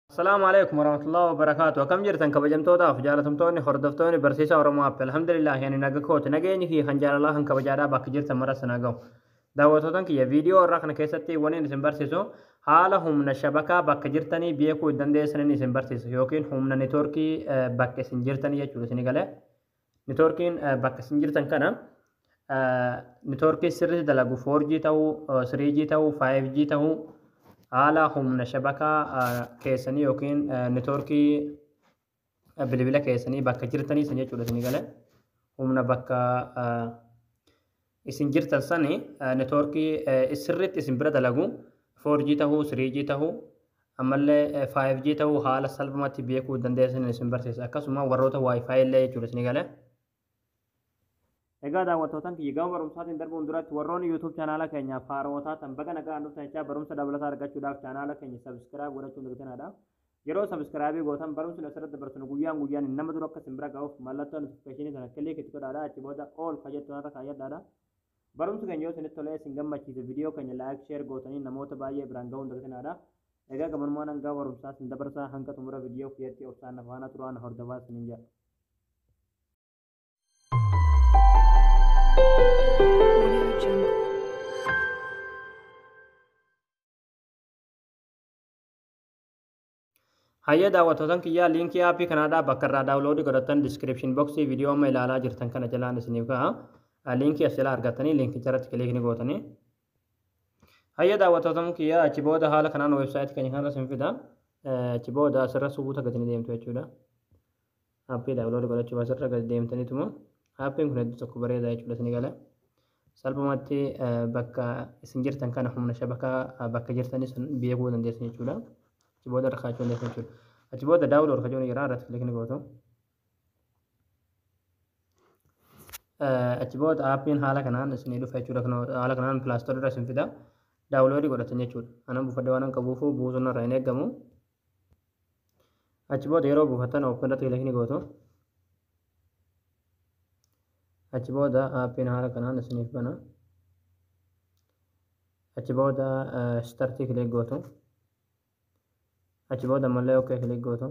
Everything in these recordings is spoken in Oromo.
Assalaamu alaikum warahmatullahi wabarakaatu. Akkam jirtan kabajamtootaaf jaalatamtoonni hordoftoonni barsiisaa Oromoo App. Alhamdulillah, ani naga kooti. Nageenyi kiyya kan jaalalaa kan kabajaadhaa bakka jirtan mara sana gahu. Daawwattootan kiyya, viidiyoo irraa kana keessatti waniin isin barsiisu haala humna shabakaa bakka jirtanii beekuu dandeessaniin isin barsiisa, yookiin humna networkii bakka isin jirtanii jechuudha isin galee. Networkiin bakka isin jirtan kana networkii sirriitti dalagu 4G ta'uu, 3G ta'uu, 5G ta'uu, haala humna shabakaa keessanii yookiin networkii bilbila keessanii bakka jirtanii san jechuudha isin galee. Humna bakka isin jirtan sani networkii sirriitti isin bira dalagu 4G ta'uu, 3G ta'uu, ammallee 5G ta'uu haala salphumatti beekuu dandeessan isin barsiisa. Akkasuma warroota Wi-Fi illee jechuudha isin galee. Egaa daawwattootaan kiyya, gama barumsaatiin darbuun duratti warroonni YouTube chaanaala keenyaaf haarawaa taatan baga nagaan dhuftan jechaa, barumsa dabalataa argachuudhaaf chaanaala keenya subscribe godhachuun dagatinaa. Yeroo subscribe gootan barumsi asirratti dabarsinu guyyaan guyyaan nama dura akka isin bira ga'uuf mallattoo notification sana click itti godhaadha. Achi booda all ka jettu irra kaayyadhaadha. Barumsi keenya yoo isinitti tolee isin gammachiise, viidiyoo keenya like, share gootanii namoota baay'ee biraan ga'uun dagatinaadha. Egaa gabanumaan hanga barumsaa isin dabarsaa, hanga xumura viidiyoo kiyyatti obsaan na faana turaa, na hordofaa isiniin jedha. Audio Jungle. Hayya daawwattootan kiyyaa, liinkii aappii kanaadhaa bakka irraa download godhatan description boxii viidiyoo amma ilaalaa jirtan kana jalaan isiniif ka'a. Liinkii as jalaa argattanii liinkicha irratti click ni gootanii. Hayya daawwattootan kiyyaa, achi booda haala kanaan weebsaayitii keenya kanarra isin fida. Achi booda asirra suuta gadi ni deemtu jechuudha. Aappii download godhachuuf asirra gadi deemtaniituma aappiin kun hedduu tokko bareedaa jechuudha isinii gala. Salphumatti bakka isin jirtan kana humna shabakaa bakka jirtanii sun beekuu dandeessan jechuudha. Achi booda irra kaachuu dandeessan jechuudha. Achi booda download ka jedhu jira, irratti click ni gootu. Achi booda aappiin haala kanaan isinii dhufa jechuudha. Haala kanaan Play Store irra isin fida. Download godhatan jechuudha. Anan buufadhe waan qabuufu buusuun irraa hin eeggamu. Achi booda yeroo buufatan open irratti click ni gootu. Achi booda aappiin haala kanaan isiniif bana. Achi booda start click gootu. Achi booda ammallee okay click gootu.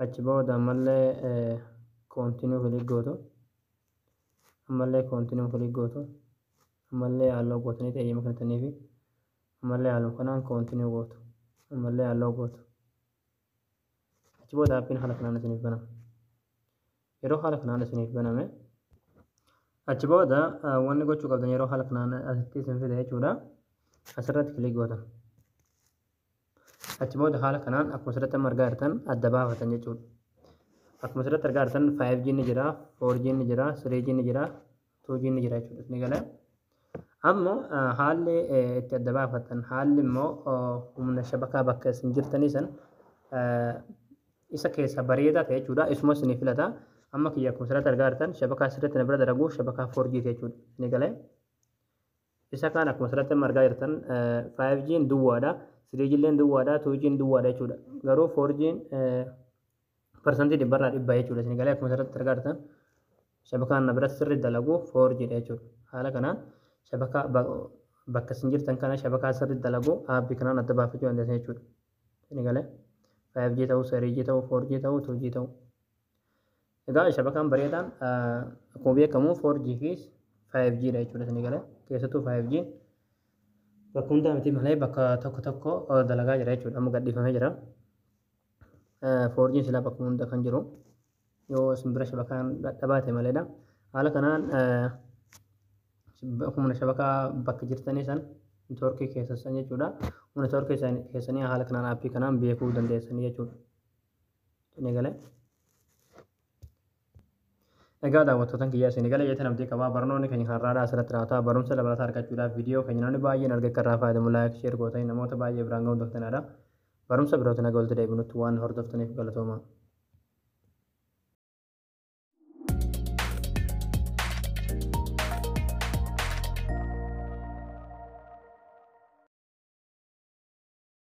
Achi booda ammallee continue click gootu. Ammallee continue click gootu. Ammallee allow gootanii eeyyama kennitaniifi ammallee haaluma kanaan continue gootu. Ammallee allow gootu. Achi booda aappiin haala kanaan isiniif banama. Yeroo haala kanaan isiniif baname, achi booda wanni gochuu qabdan yeroo haala kanaan asitti isin fida jechuudha. Asirratti click gootan. Achi booda haala kanaan akkuma asirratti amma argaa jirtan adda baafatan jechuudha. Akkuma asirratti argaa jirtan 5G ni jira, 4G ni jira, 3G ni jira, 2G ni jira jechuudha. Ni galee. Ammoo haalli itti adda baafatan, haalli immoo humna shabakaa bakka isin jirtanii san isa keessa bareedaa ta'e jechuudha. Isuma isinii filata. Amma kiyya akkuma asirratti argaa jirtan shabakaa asirratti na bira dalagu shabakaa 4G jechuudha. Ni galee. Isa kaan akkuma asirratti amma argaa jirtan 5G'n duwwaadha. 3G illeen duwwaadha. 2G'n duwwaadha jechuudha. Garuu 4G'n 100% jechuudha. Isin galee, akkuma asirratti argaa jirtan shabakaan na biratti sirriitti dalagu 4G dha jechuudha. Haala kanaan shabakaa bakka isin jirtan kana shabakaa sirriitti dalagu aappii kanaan adda baafachuu dandeessan jechuudha. Isin galee, 5G ta'uu, 3G ta'uu, 4G ta'uu, 2G ta'uu. Egaa shabakaan bareedaan akkuma beekamu 4G fi 5G dha jechuudha isin galee. Keessattuu 5G bakka hundaa miti malee bakka tokko tokko dalagaa jira jechuudha. Amma gadhiifamee jira. 4G silaa bakka hunda kan jiru yoo isin bira shabakaan dadhabaa ta'e maleedha. Haala kanaan humna shabakaa bakka jirtanii san, networkii keessa san jechuudha. Humna networkii keessanii haala kanaan aappii kanaan beekuu dandeessanii jechuudha. Isin galee. Egaa daawwattootan kiyyaa, isin galee jettan abdii qabaa. Barnoonni keenya kanarraadhaa asirratti raawwataa. Barumsa dabalataa argachuudhaaf viidiyoo keenya namni baay'een arga akka irraa fayyadamu like, share gootanii namoota baay'ee biraan ga'uun doftanaadha. Barumsa birootiin haga walitti deebinutti waan hordoftaniif galatoomaa.